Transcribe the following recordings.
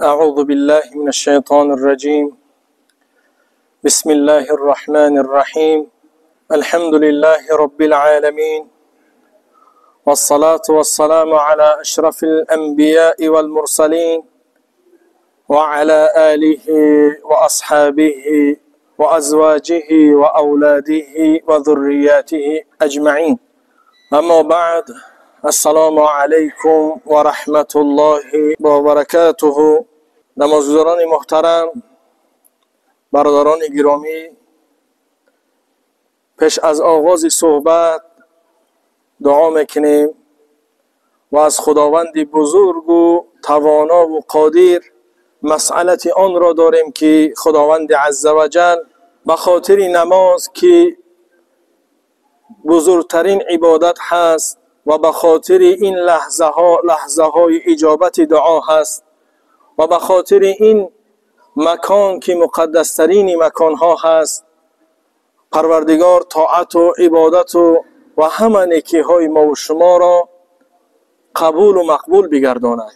أعوذ بالله من الشيطان الرجيم. بسم الله الرحمن الرحيم. الحمد لله رب العالمين، والصلاة والسلام على أشرف الأنبياء والمرسلين وعلى آله وأصحابه وأزواجه وأولاده وذرياته أجمعين. أما بعد، السلام علیکم و رحمت الله و برکاته. نمازگزاران محترم، برادران گرامی، پیش از آغاز صحبت دعا میکنیم و از خداوند بزرگ و توانا و قادر مسئلت آن را داریم که خداوند عزوجل به خاطر نماز که بزرگترین عبادت هست و به خاطر این لحظه ها لحظه های اجابت دعا هست و به خاطر این مکان که مقدسترین مکان ها هست، پروردگار طاعت و عبادت و همه نیکی های ما و شما را قبول و مقبول بگرداند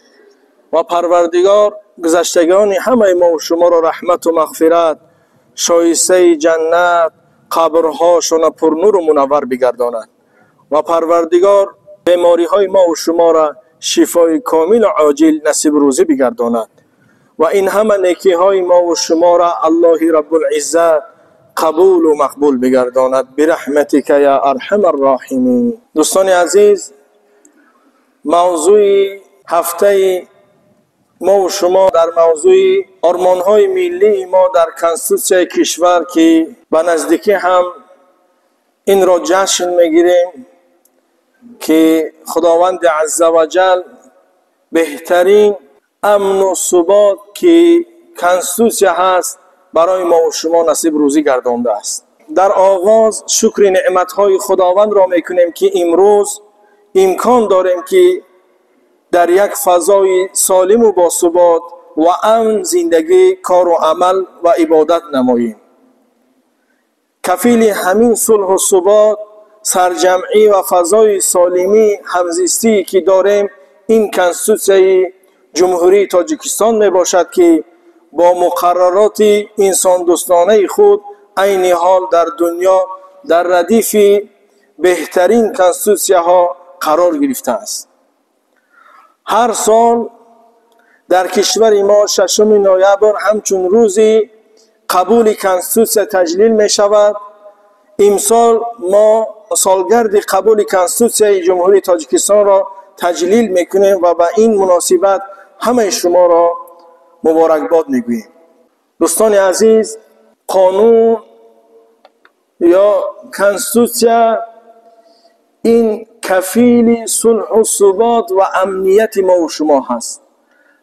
و پروردگار گذشتگان همه ما و شما را رحمت و مغفرت، شایسته جنت، قبرهاشون پرنور و منور بگرداند و پروردگار بیماری های ما و شما را شفای کامل و عاجل نصیب روزی بگرداند و این همه نیکی های ما و شما را الله رب العزت قبول و مقبول بگرداند برحمتک یا ارحم الراحمین. دوستان عزیز، موضوع هفته ما و شما در موضوع آرمان‌های ملی ما در کنستیتوسیای کشور که به نزدیکی هم این را جشن میگیریم که خداوند عزوجل بهترین امن و ثبات که کنستیتوسیا هست برای ما و شما نصیب روزی گردانده است. در آغاز شکر نعمت‌های خداوند را میکنیم که امروز امکان داریم که در یک فضای سالم و باثبات و امن زندگی، کار و عمل و عبادت نماییم. کفیل همین صلح و ثبات، سرجمعی و فضای سالمی همزیستی که داریم این کنستیتوسیای جمهوری تاجیکستان می باشد که با مقررات انسان دوستانه خود عین حال در دنیا در ردیف بهترین کنستیتوسیا ها قرار گرفته است. هر سال در کشور ما 6 نوامبر همچون روزی قبول کنستیتوسیا تجلیل می شود. امسال ما سالگرد قبول کنستیتوسیای جمهوری تاجیکستان را تجلیل میکنیم و به این مناسبت همه شما را مبارکباد میگوییم. دوستان عزیز، قانون یا کنستیتوسیا این کفیل صلح و ثبات و امنیت ما و شما هست.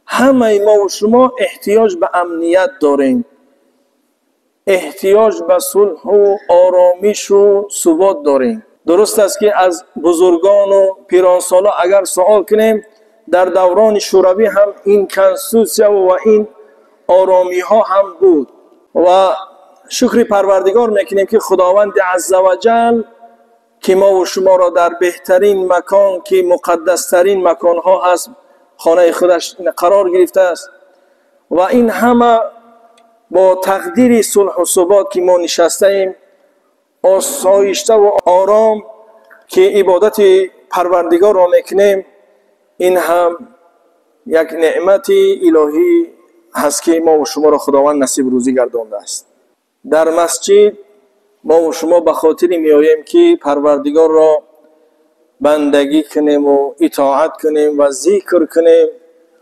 همه ما و شما احتیاج به امنیت داریم، احتیاج به صلح و آرامش و ثبات داریم. درست است که از بزرگان و پیرانسالا اگر سوال کنیم در دوران شوروی هم این کنستیتوسیا و این آرامی ها هم بود و شکر پروردگار میکنیم که خداوند عزوجل که ما و شما را در بهترین مکان که مقدسترین مکان ها هست خانه خودش قرار گرفته است و این همه با تقدیر صلح و ثبات که ما نشسته ایم آسایشته و آرام که عبادت پروردگار را میکنیم، این هم یک نعمت الهی هست که ما و شما را خداوند نصیب روزی گردانده است. در مسجد ما و شما به خاطر میآییم که پروردگار را بندگی کنیم و اطاعت کنیم و ذکر کنیم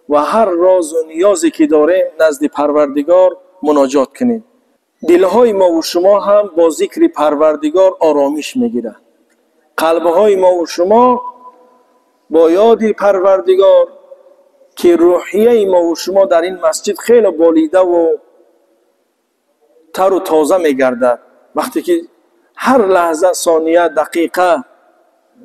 و هر راز و نیازی که داریم نزد پروردگار مناجات کنیم. دلهای ما و شما هم با ذکر پروردگار آرامش میگیرند. قلبهای ما و شما با یاد پروردگار که روحیه ما و شما در این مسجد خیلی بالیده و تر و تازه میگردد. وقتی که هر لحظه، ثانیه، دقیقه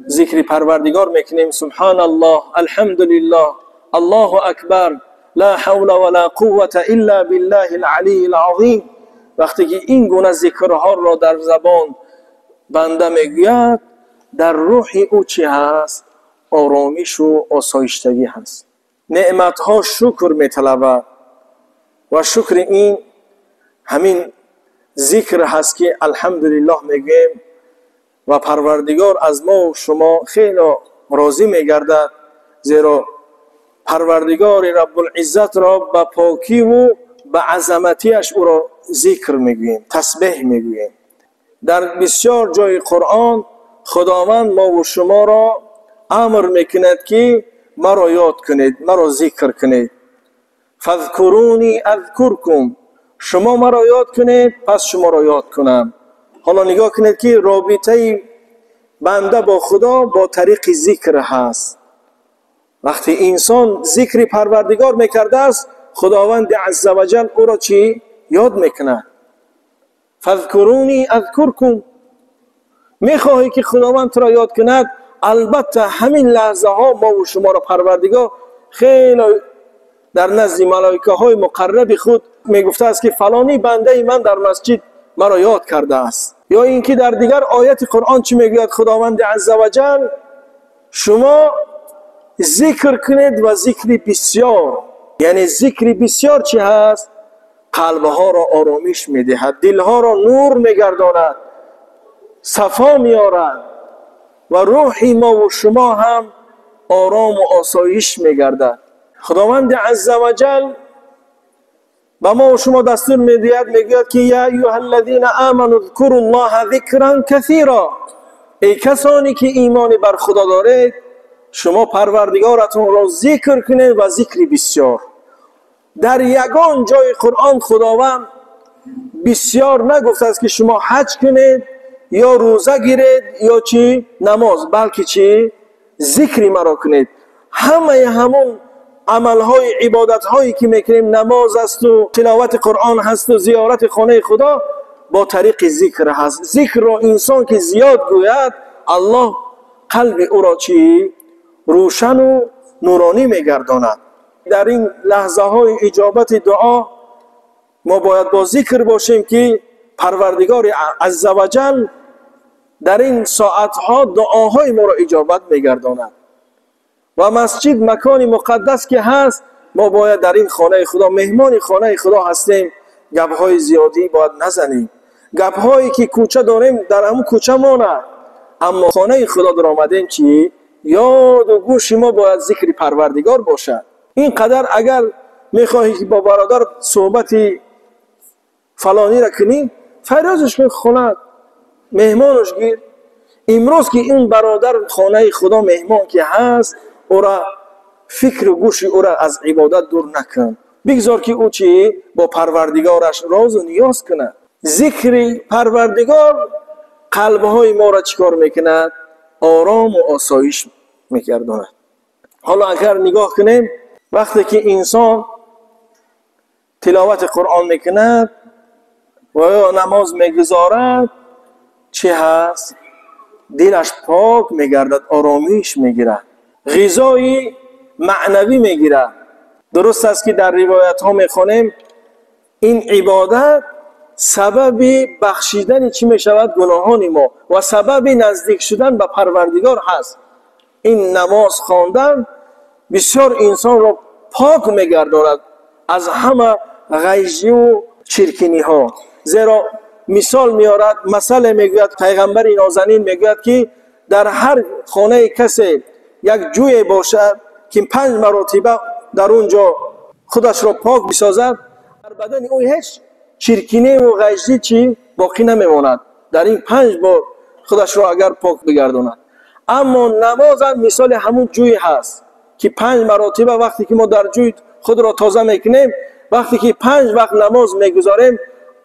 ذکر پروردگار میکنیم، سبحان الله، الحمدلله، الله اکبر، لا حول ولا قوة الا بالله العلی العظیم. وقتی که این گونه ذکرها را در زبان بنده میگوید، در روح او چی هست؟ آرامش و آسایشتگی هست. نعمتها شکر میطلبد. Ва шукри ин ҳамин зикр ҳаст, ки алҳамдулиллоҳ мегӯем ва Парвардигор аз мо шумо хеле розӣ мегардад, зеро Парвардигори Раббулиззатро ба покиву ба азаматиаш ӯро зикр мегӯем, тасбеҳ мегӯем. Дар бисёр ҷои Қуръон Худованд мову шуморо амр мекунад, ки маро ёд кунед, маро зикр кунед. Фазкуруни азкуркум, шумо маро ёд кунед, пас шуморо ёд кунам. Ҳоло нигоҳ кунед, ки робитаи банда бо Худо бо тариқи зикр ҳаст. Вақте инсон зикри Парвардигор мекардааст, Худованди азза ва ҷал ӯро чӣ ёд мекунад? Фазкуруни азкуркум. Мехоҳӣ, ки Худованд туро ёд кунад? Албатта, ҳамин лаҳзаҳо мову шуморо Парвардигор хеле дар назди малоикаҳои муқарраби худ мегуфтааст, ки фалонӣ бандаи ман дар масҷид маро ёд кардааст. Ё ин ки дар дигар ояти Қуръон чӣ мегӯяд Худованди азза ва ҷал? Шумо зикр кунед ва зикри бисёр. Яъне зикри бисёр чӣ ҳаст? Қалбҳоро оромиш медиҳад, дилҳоро нур мегардонад, сафо меорад ва рӯҳи мову шумо ҳам орому осоиш мегардад. Худованди азза ва ҷал ба мо шумо дастур медиҳад, мегӯяд, ки я айюҳа аллазина аману зкуру ллоҳа зикран касира. Эй касоне ки имони бар Худо доред, шумо Парвардигоратонро зикр кунед ва зикри бисёр. Дар ягон ҷои Қуръон Худованд бисёр нагуфтааст, ки шумо ҳаҷ кунед ё рӯза гиред ё чӣ намоз, балки чӣ зикри маро кунед. Ҳамаи ҳамон амалҳои ибодатҳое ки мекунем, намоз асту тиловати Қуръон ҳасту зиёрати хонаи Худо, бо тариқи зикр ҳаст. Зикрро инсон ки зиёд гӯяд, Аллоҳ қалби ӯро чӣ рӯшану нуронӣ мегардонад. Дар ин лаҳзаҳои иҷобати дуо мо бояд бо зикр бошем, ки Парвардигори азза ва ҷал дар ин соатҳо дуоҳои моро иҷобат мегардонад. Ва масҷид макони муқаддас ки ҳаст, мо бояд дар ин хонаи Худо, меҳмони хонаи Худо ҳастем, гапҳои зиёдӣ бояд назанем. Гапҳое ки кӯча дорем, дар ҳамун кӯча монад, аммо хонаи Худо даромадем, чӣ ёду гӯши мо бояд зикри Парвардигор бошад. Ин қадар агар мехоҳӣ, ки бо бародар суҳбати фалониро кунӣ, фарёзаш кун, хона меҳмонаш гир. Имрӯз ки ин бародар хонаи Худо меҳмон ки ҳаст, ӯра фикру гӯши ӯра аз ибодат дур накун. Бигзор, ки ӯ чӣ бо Парвардигораш розу ниёз кунад. Зикри Парвардигор қалбҳои моро чӣ кор мекунад? Орому осоиш мегардонад. Ҳоло агар нигоҳ кунем, вақте ки инсон тиловати Қуръон мекунад ва ё намоз мегузорад, чӣ ҳаст? Дилаш пок мегардад, оромиш мегирад, ғизои маънавӣ мегирад. Дуруст аст, ки дар ривоятҳо мехонем, ин ибодат сабаби бахшидани чӣ мешавад? Гуноҳони мо ва сабаби наздик шудан ба Парвардигор ҳаст. Ин намоз хондан бисёр инсонро пок мегардонад аз ҳама ғайживу чиркиниҳо. Зеро мисол меорад, масъале мегӯяд пайғамбари нозанин, мегӯяд, ки дар ҳар хонаи касе як ҷӯе бошад, ки 5 маротиба дар он ҷо худашро пок бисозад, дар бадани ӯ ҳеҷ чиркиневу ғайжӣ чӣ боқӣ намемонад, дар ин 5 бор худашро агар пок бигардонад. Аммо намозам мисоли ҳамун ҷӯй ҳаст, ки 5 маротиба вақте ки мо дар ҷӯй худро тоза мекунем, вақте ки 5 вақт намоз мегузорем,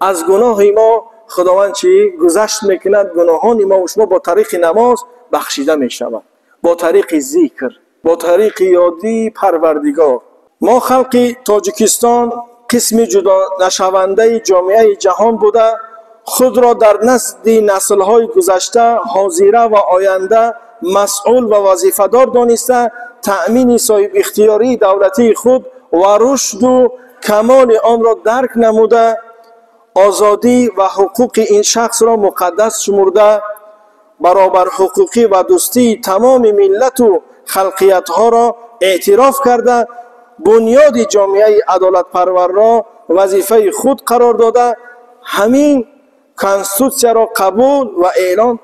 аз гуноҳи мо Худованд чӣ гузашт мекунад. Гуноҳони мо шумо бо тариқи намоз бахшида мешавад, бо тариқи зикр, бо тариқи ёдии Парвардигор. Мо халқи Тоҷикистон қисми ҷудонашавандаи ҷомеаи ҷаҳон буда, худро дар назди наслҳои гузашта, ҳозира ва оянда масъул ва вазифадор дониста, таъмини соҳибихтиёрии давлатии худ ва рушду камоли онро дарк намуда, озодӣ ва ҳуқуқи ин шахсро муқаддас шумурда, баробарҳуқуқӣ ва дӯстии тамоми миллату халқиятҳоро эътироф карда, бунёди ҷомеаи адолатпарварро вазифаи худ қарор дода, ҳамин конститутсияро қабул ва эълон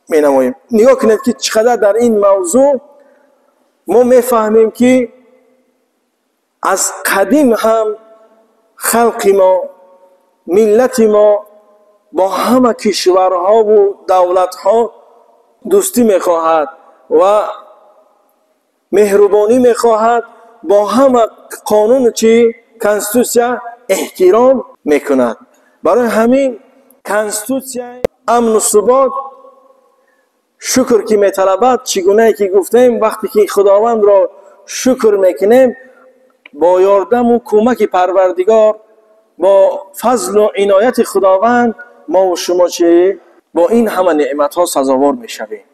менамоем. Нигоҳ кунед, ки чӣ қадар дар ин мавзӯъ мо мефаҳмем, ки аз қадим ҳам халқи мо, миллати мо бо ҳама кишварҳову давлатҳо дӯстӣ мехоҳад ва меҳрубонӣ мехоҳад, бо ҳама қонуну чи конститутсия эҳтиром мекунад. Барои ҳамин конститутсияи амну субот шукр ки металабад, чӣ гунае ки гуфтем, вақте ки Худовандро шукр мекунем, бо ёрдаму кӯмаки Парвардигор, бо фазлу инояти Худованд мову шумо чи бо ин ҳама неъматҳо сазовор мешавем.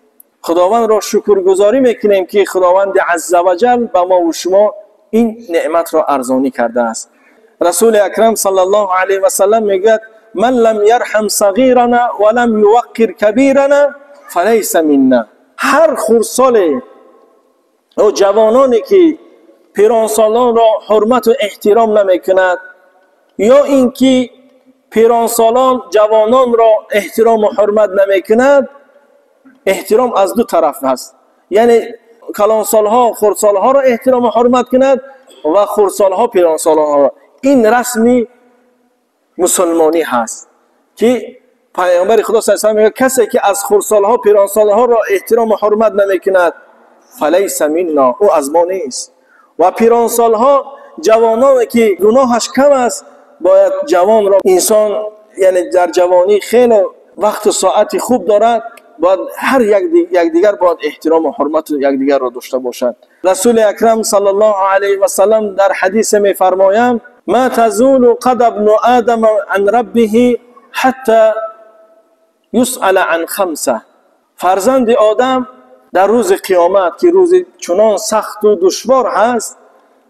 Худовандро шукргузорӣ мекунем, ки Худованди азза ва ҷал ба мову шумо ин неъматро арзонӣ кардааст. Расули Акрам саллаллоҳу алайҳи васаллам мегӯяд: ман лам ярҳам сағирана ва лам юваққир кабирана фалайса минна. Ҳар хурдсоле ё ҷавононе ки пиронсолонро ҳурмату эҳтиром намекунад, ё ин ки пиронсолон ҷавононро эҳтирому ҳурмат намекунад, эҳтиром аз ду тараф аст, яъне калонсолҳо хурдсолҳоро эҳтирому ҳурмат кунад ва хурдсолҳо пиронсолонҳоро. Ин расми мусулмонӣ ҳаст, ки Паёмбари Худо саллаллоҳу алайҳи васаллам мегӯяд: касе ки аз хурдсолҳо пиронсолҳоро эҳтирому ҳурмат намекунад, фалайса минна, ӯ аз мо нест. Ва пиронсолҳо ҷавононе ки гуноҳаш кам аст, бояд ҷавонро инсон, яъне дар ҷавонӣ хеле вақту соати хуб дорад, бояд ҳар якдигар бояд эҳтирому ҳурмату якдигарро дошта бошад. Расули Акрам саллаллоҳу алайҳи васаллам дар ҳадисе мефармоянд: ма тазулу қада бну адама ан раббиҳи ҳатта юсъала ан хамса. Фарзанди одам дар рӯзи қиёмат, ки рӯзи чунон сахту душвор ҳаст,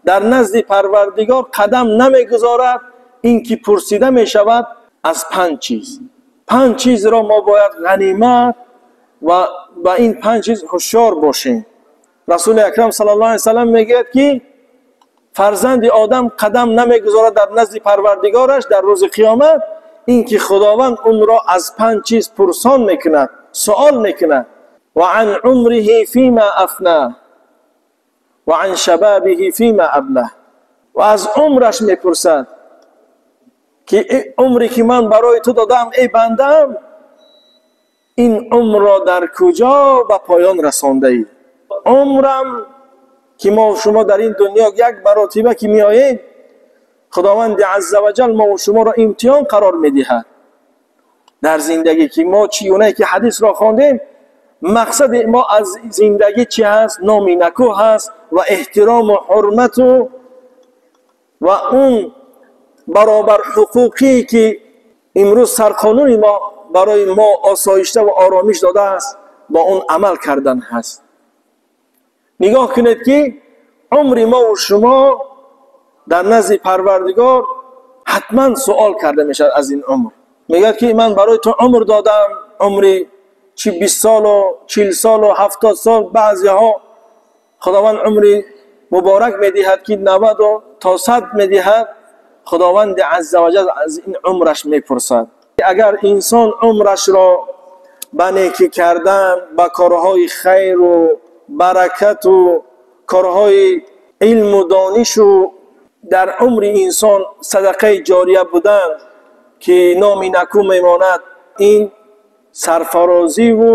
дар назди Парвардигор қадам намегузорад, ин ки пурсида мешавад аз панҷ чиз. Панҷ чизро мо бояд ғанимат ва ба ин панҷ чиз ҳушёр бошем. Расули Акрам саллаллоҳу алайҳи васаллам мегӯяд, ки фарзанди одам қадам намегузорад дар назди Парвардигораш дар рӯзи қиёмат, ин ки Худованд онро аз панҷ чиз пурсон мекунад, суол мекунад. Ва ан умриҳи фима афна ва ан шабабиҳи фима абла. Ва аз умраш мепурсад, ки умре ки ман барои ту додам, эй бандаам, ин умрро дар куҷо ба поён расондаӣ? Умрам ки мо шумо дар ин дунё як маротиба ки меоем, Худованди азза ва ҷал мо шуморо имтиҳон қарор медиҳад дар зиндагӣ, ки мо чӣ гунае ки ҳадисро хондем, мақсади мо аз зиндагӣ чӣ ҳаст? Номи накӯ ҳаст ва эҳтирому ҳурмату ва он баробарҳуқуқӣ ки имрӯз сарқонуни мо барои мо осоишта ва оромиш додааст, бо он амал кардан ҳаст. Нигоҳ кунед, ки умри мову шумо дар назди Парвардигор ҳатман суол карда мешавад аз ин умр. Мегӯяд, ки ман барои ту умр додам, умри чи 20 солу 40 солу 70 сол, баъзеҳо Худованд умри муборак медиҳад, ки 90 то 100 медиҳад. Худованди азза ва ҷал аз ин умраш мепурсад. Агар инсон умрашро ба некӣ кардан, ба корҳои хайру баракату корҳои илму донишу дар умри инсон садақаи ҷория будан, ки номи накӯ мемонад, ин сарфарозиву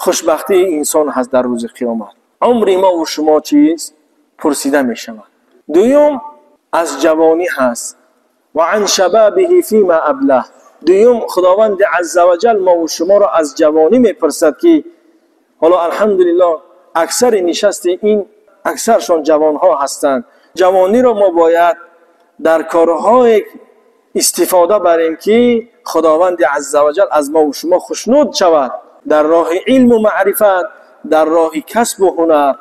хушбахтии инсон ҳаст дар рӯзи қиёмат. Умри мову шумо чиз пурсида мешавад. Дуюм аз ҷавонӣ ҳаст. Ва ан шабабиҳи фима аблаҳ. Дуюм, Худованди азза ва ҷал мову шуморо аз ҷавонӣ мепурсад, ки ҳоло алҳамдулиллоҳ аксари нишасти ин аксаршон ҷавонҳо ҳастанд. Ҷавониро мо бояд дар корҳое истифода барем, ки Худованди азза ва ҷал аз мову шумо хушнуд шавад, дар роҳи илму маърифат, дар роҳи касбу ҳунар,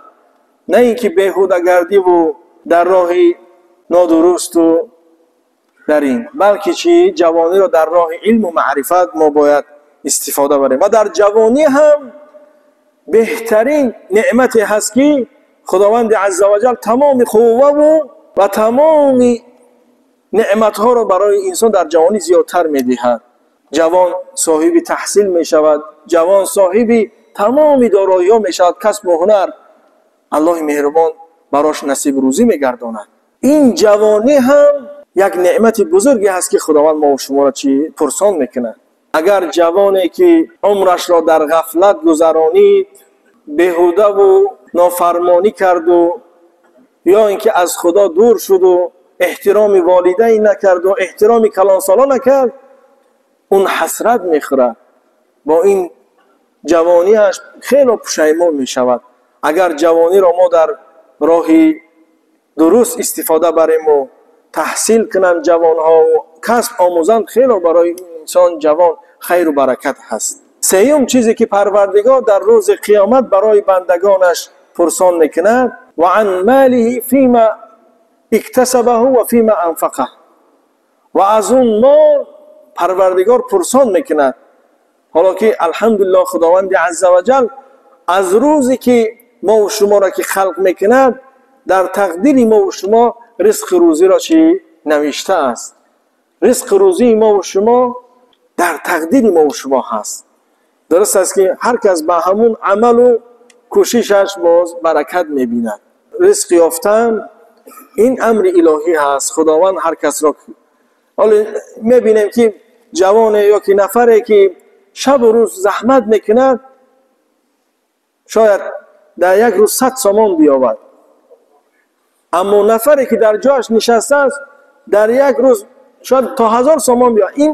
на ин ки беҳудагардиву дар роҳи нодурусту дар ин, балки чи ҷавониро дар роҳи илму маърифат мо бояд истифода барем. Ва дар ҷавонӣ ҳам беҳтарин неъмате ҳаст, ки Худованди азза ва ҷал тамоми қувваву ва тамоми неъматҳоро барои инсон дар ҷавонӣ зиёдтар медиҳад. Ҷавон соҳиби таҳсил мешавад, ҷавон соҳиби тамоми дороиҳо мешавад, касбу ҳунар. Аллоҳи меҳрубон барош насиб рӯзӣ мегардонад. Ин ҷавонӣ ҳам як неъмати бузурге ҳаст, ки Худованд мо шуморо чӣ пурсон мекунад. Агар ҷавоне ки умрашро дар ғафлат гузаронид, беҳудаву нофармонӣ карду ё ин ки аз Худо дур шуду эҳтироми волидайн накарду эҳтироми калонсоло накард, он ҳасрат мехӯрад. Бо ин ҷавониаш хело пушаймон мешавад. Агар ҷавониро мо дар роҳи дуруст истифода барему таҳсил кунанд ҷавонҳо, касб омӯзанд, хело барои инсон ҷавон хайру баракат ҳаст. Сеюм чизе ки Парвардигор дар рӯзи қиёмат барои бандагонаш пурсон мекунад, ва ан молиҳи фима иктасабаҳу ва фима анфақаҳ, ва аз он мол Парвардигор пурсон мекунад. Ҳоло ки алҳамдулиллоҳ Худованди азза ва ҷал аз рӯзе ки мо шуморо ки халқ мекунад, дар тақдири мо шумо ризқи рӯзиро чӣ навиштааст. Ризқи рӯзии мо шумо дар тақдири мо шумо ҳаст. Дуруст аст ки ҳар кас ба ҳамун амалу кӯшишаш боз баракат мебинад. Ризқ ёфтан ин амри илоҳӣ ҳаст. Худованд ҳар касро, ҳоло мебинем ки ҷавоне ё ки нафаре ки шабу рӯз заҳмат мекунад, шояд дар як рӯз 100 сомон биёбад, аммо нафаре ки дар ҷояш нишастааст, дар як рӯз шояд то 1000 сомон биёбад. Ин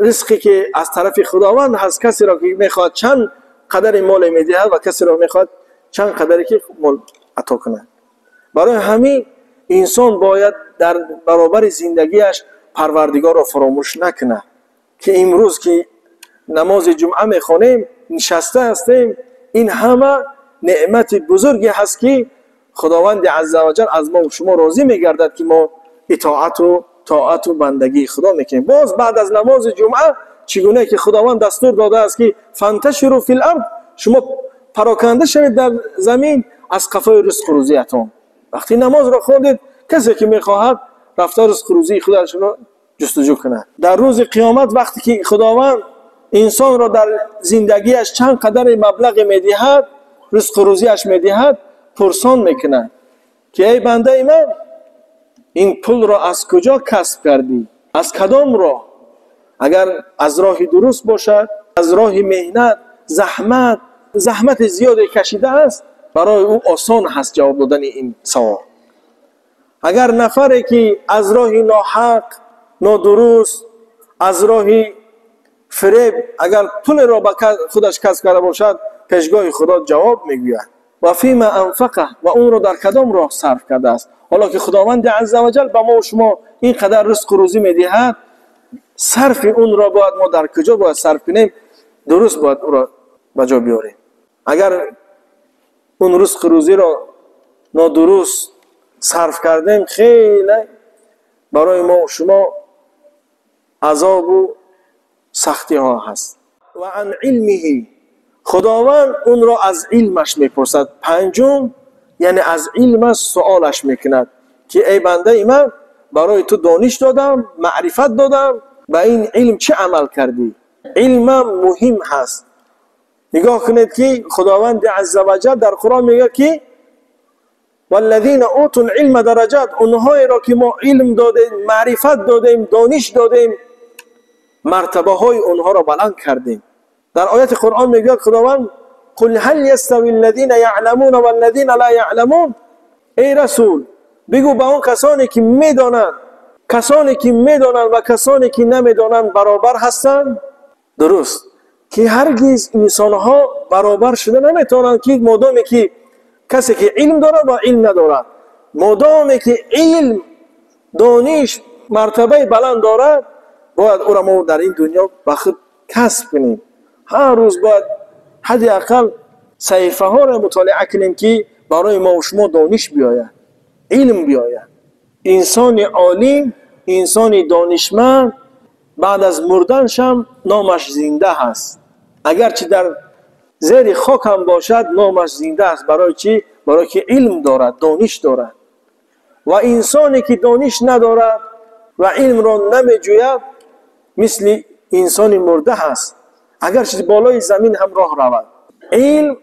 ризқе ки аз тарафи Худованд ҳаст, касеро ки мехоҳад чанд қадари моле медиҳад ва касеро мехоҳад чанд қадаре ки мол ато кунад. Барои ҳамин инсон бояд дар баробари зиндагиаш Парвардигорро фаромӯш накунад, ки имрӯз ки намози ҷумъа мехонем, нишаста ҳастем, ин ҳама неъмати бузурге ҳаст, ки Худованди азза ва ҷал аз мо шумо розӣ мегардад, ки мо итоату тоату бандагии Худо мекунем. Боз баъд аз намози ҷумъа чӣ гуна ки Худованд дастур додааст, ки фанташиру фил ард, шумо пароканда шавед дар замин аз қафои ризқу рӯзиятон. Вақти намозро хондед, касе ки мехоҳад рафта ризқу рӯзии худашро ҷустуҷӯ кунад. Дар рӯзи қиёмат вақте ки Худованд инсонро дар зиндагиаш чанд қадари маблағе медиҳад, ризқу рӯзиаш медиҳад, пурсон мекунад, ки эй бандаи ман, ин пулро аз куҷо касб кардӣ? Аз кадом роҳ? Агар аз роҳи дуруст бошад, аз роҳи меҳнат, заҳмати зиёде кашидааст, барои ӯ осон ҳаст ҷавоб додани ин савол. Агар нафаре ки аз роҳи ноҳақ, нодуруст, аз роҳи фиреб агар пулеро ба худаш касб карда бошад, пешгоҳи Худо ҷавоб мегӯяд. Ва фима анфақа, ва онро дар кадом роҳ сарф кардааст. Ҳоло ки Худованди азза ва ҷал ба мо шумо ин қадар ризқу рӯзӣ медиҳад, сарфи онро бояд мо дар куҷо бояд сарф кунем? Дуруст бояд ӯро ба ҷо биёрем. Агар он ризқу рӯзиро нодуруст сарф кардем, хеле барои мо шумо азобу сахтиҳо ҳаст. Ва ан илмиҳи, Худованд онро аз илмаш мепурсад. Панҷум, яъне аз илмаш суолаш мекунад, ки эй бандаи ман, барои ту дониш додам, маърифат додам, ба ин илм чӣ амал кардӣ? Илмам муҳим ҳаст. Нигоҳ кунед, ки Худованди азза ва ҷал дар Қуръон мегӯяд, ки валлазина утул илма дараҷат, онҳоеро ки мо илм додем, маърифат додем, дониш додем, мартабаҳои онҳоро баланд кардем. Дар ояти Қуръон мегӯяд Худованд: қул ҳал ястави аллазина яъламуна валлазина ла яъламун. Эй расул, бигӯ ба он касоне ки медонанд, касоне ки медонанд ва касоне ки намедонанд баробар ҳастанд. Дуруст ки ҳаргиз инсонҳо баробар шуда наметавонанд, ки модоме ки касе ки илм дорад ва илм надорад, модоме ки илм, дониш мартабаи баланд дорад, бояд ӯро мо дар ин дунё ба худ касб кунем. Ҳар рӯз бояд ҳадди ақал саҳифаҳоро мутолиа кунем, ки барои мо шумо дониш биёяд, илм биёяд. Инсони олим, инсони донишманд баъд аз мурданшам номаш зинда ҳаст. Агарчи дар зери хок ҳам бошад, номаш зинда аст. Барои чӣ? Барои ки илм дорад, дониш дорад. Ва инсоне ки дониш надорад, ва илмро намеҷӯяд, мисли инсони мурда ҳаст, агарчи болои замин ҳам роҳ равад. Илм,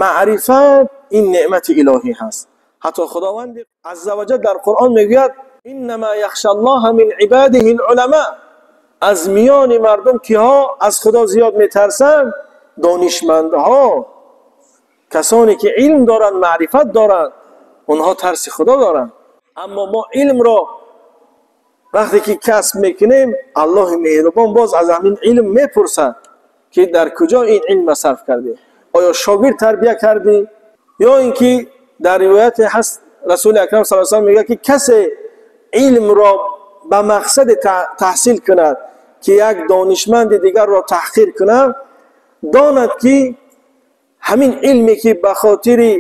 маърифат ин неъмати илоҳӣ ҳаст. Ҳатто Худованди азза ва ҷал дар Қуръон мегӯяд: иннама яхша аллоҳа мин ибадиҳи алуламо. Аз миёни мардум киҳо аз Худо зиёд метарсанд? Донишмандҳо, касоне ки илм доранд, маърифат доранд, онҳо тарси Худо доранд. Аммо мо илмро вақте ки касб мекунем, Аллоҳи меҳрубон боз аз ҳамин илм мепурсад, ки дар куҷо ин илмро сарф кардӣ? Оё шогирд тарбия кардӣ? Ё ин ки дар ривояте ҳаст, Расули Акрам саллаллоҳу алайҳи васаллам мегӯяд, ки касе илмро ба мақсади таҳсил кунад, ки як донишманди дигарро таҳқир кунад, донад, ки ҳамин илме ки ба хотири,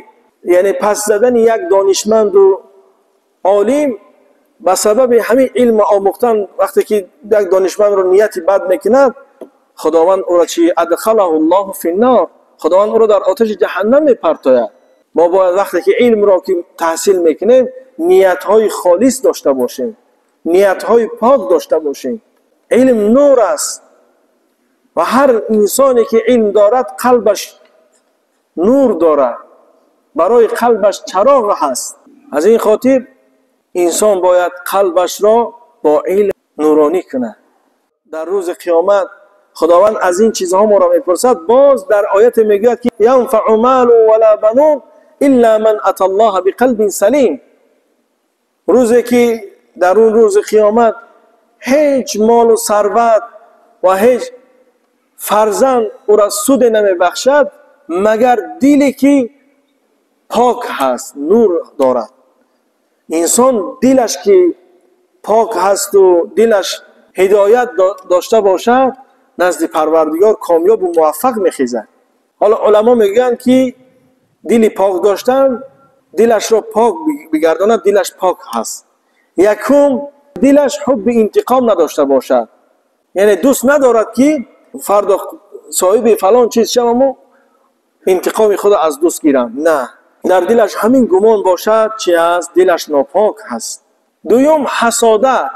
яъне пас задани як донишманду олим, ба сабаби ҳамин илм омӯхтан, вақте ки як донишмандро нияти бад мекунад, Худованд ӯро чи? Адхалаҳу Аллоҳу финнор, Худованд ӯро дар оташи ҷаҳаннам мепартояд. Мо бояд вақте ки илмро ки таҳсил мекунем, ниятҳои холис дошта бошем, ниятҳои пок дошта бошем. Илм нур аст ва ҳар инсоне ки илм дорад, қалбаш нур дорад, барои қалбаш чароғ ҳаст. Аз ин хотир инсон бояд қалбашро бо илм нуронӣ кунад. Дар рӯзи қиёмат Худованд аз ин чизҳо моро мепурсад. Боз дар ояте мегӯяд, ки янфаъу малу вала банун илла ман ата Аллоҳа биқалбин салим. Рӯзе ки дар он рӯзи қиёмат ҳеҷ молу сарват ва ҳеҷ фарзанд ӯра суде намебахшад, магар диле ки пок ҳаст, нур дорад. Инсон дилаш ки пок ҳасту дилаш ҳидоят дошта бошад, назди Парвардигор комёбу муваффақ мехезад. Ҳоло уламо мегӯянд, ки дили пок доштан, дилашро пок бигардонад, дилаш пок ҳаст. Якум, дилаш ҳубби интиқом надошта бошад, яъне дӯст надорад, ки фардо соҳиби фалон чиз шаваму интиқоми худо аз дӯст гирам. На, дар дилаш ҳамин гумон бошад, чи ҳаст? Дилаш нопок ҳаст. Дуюм, ҳасодат,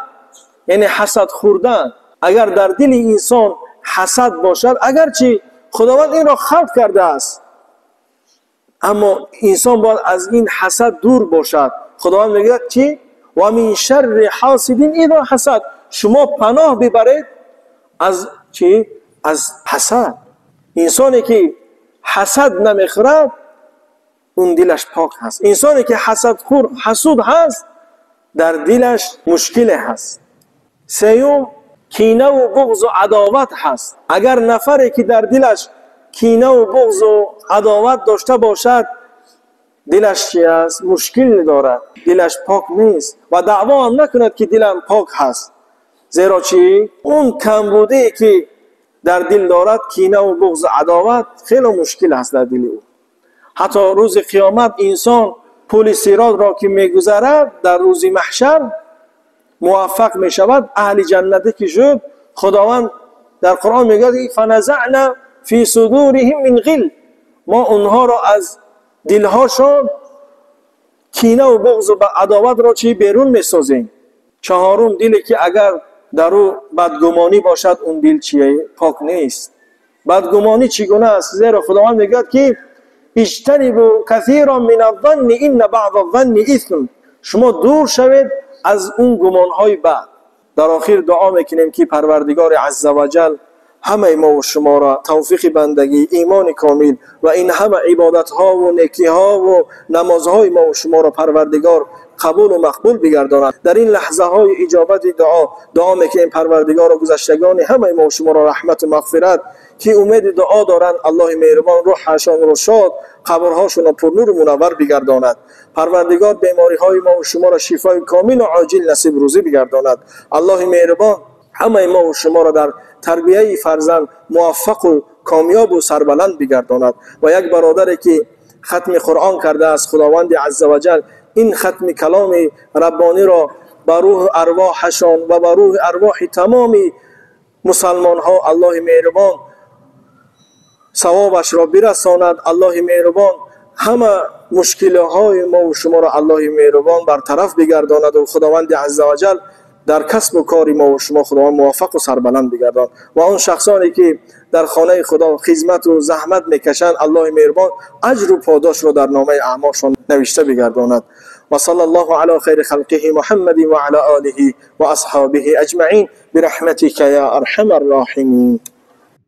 яъне ҳасад хӯрдан. Агар дар дили инсон ҳасад бошад, агарчи Худованд инро халқ кардааст, аммо инсон бояд аз ин ҳасад дур бошад. Худованд мегӯяд, чи? Ва мин шарри ҳасидин изо ҳасад. Шумо паноҳ бибаред аз чи? Аз ҳасад. Инсоне ки ҳасад намехӯрад, он дилаш пок ҳаст. Инсоне ки ҳасадхӯр, ҳасуд ҳаст, дар дилаш мушкиле ҳаст. Сеюм, кинаву буғзу адоват ҳаст. Агар нафаре ки дар дилаш кинаву буғзу адоват дошта бошад, дилаш чи аст? Мушкил дорад, дилаш пок нест ва даъво ҳам накунад, ки дилам пок ҳаст. Зеро чи? Он камбудие ки дар дил дорад, кинаву буғзу адоват, хеле мушкил ҳаст дар дили ӯ. Ҳатто рӯзи қиёмат инсон пули сиротро ки мегузарад, дар рӯзи маҳшар муваффақ мешавад, аҳли ҷаннате ки шуд, Худованд дар Қуръон мегӯяд: фаназаъна фи судуриҳим мин ғил. Мо онҳоро аз дилҳошон кинаву буғзу адоватро чи берун месозем. Чаҳорум, диле ки агар дар ӯ бадгумонӣ бошад, он дил чие? Пок нест. Бадгумонӣ чӣ гуна аст? Зеро Худованд мегӯяд, ки иҷтанибу касиран мин аззанни инна баъза занни исм. Шумо дур шавед аз он гумонҳои бад. Дар охир дуо мекунем, ки Парвардигори азза ва ҷал ҳамаи мову шуморо тавфиқи бандагӣ, имони комил ва ин ҳама ибодатҳову некиҳову намозҳои мову шуморо Парвардигор қабулу мақбул бигардонад. Дар ин лаҳзаҳои иҷобати дуо дуо мекунем Парвардигоро гузаштагони ҳамаи мову шуморо раҳмату мағфират, ки умеди дуо доранд, Аллоҳи меҳрубон рӯҳашонро шод, қабрҳошонро пурнуру мунаввар бигардонад. Парвардигор бемориҳои мову шуморо шифои комилу оҷил насиб рӯзӣ бигардонад. Аллоҳи меҳрубон ҳамаи мову шуморо дар тарбияи фарзанд муваффақу комёбу сарбаланд бигардонад. Ва як бародаре ки хатми Қуръон кардааст, Худованди азза ва ҷал ин хатми каломи раббониро ба рӯҳи арвоҳашон ва ба рӯҳи арвоҳи тамоми мусалмонҳо Аллоҳи меҳрубон савобашро бирасонад. Аллоҳи меҳрубон ҳама мушкилиҳои мову шуморо Аллоҳи меҳрубон бартараф бигардонаду Худованди азза ва ҷал Дар касбу кори мо ва шумо Худованд муваффақу сарбаланд бигардон ва он шахсоне ки дар хонаи Худо хизмату заҳмат мекашанд, Аллоҳи меҳрубон аҷру подошро дар номаи аъмолшон навишта бигардонад. وصلى الله على خير خلقه محمد وعلى آله وأصحابه أجمعين برحمتك يا أرحم الراحمين.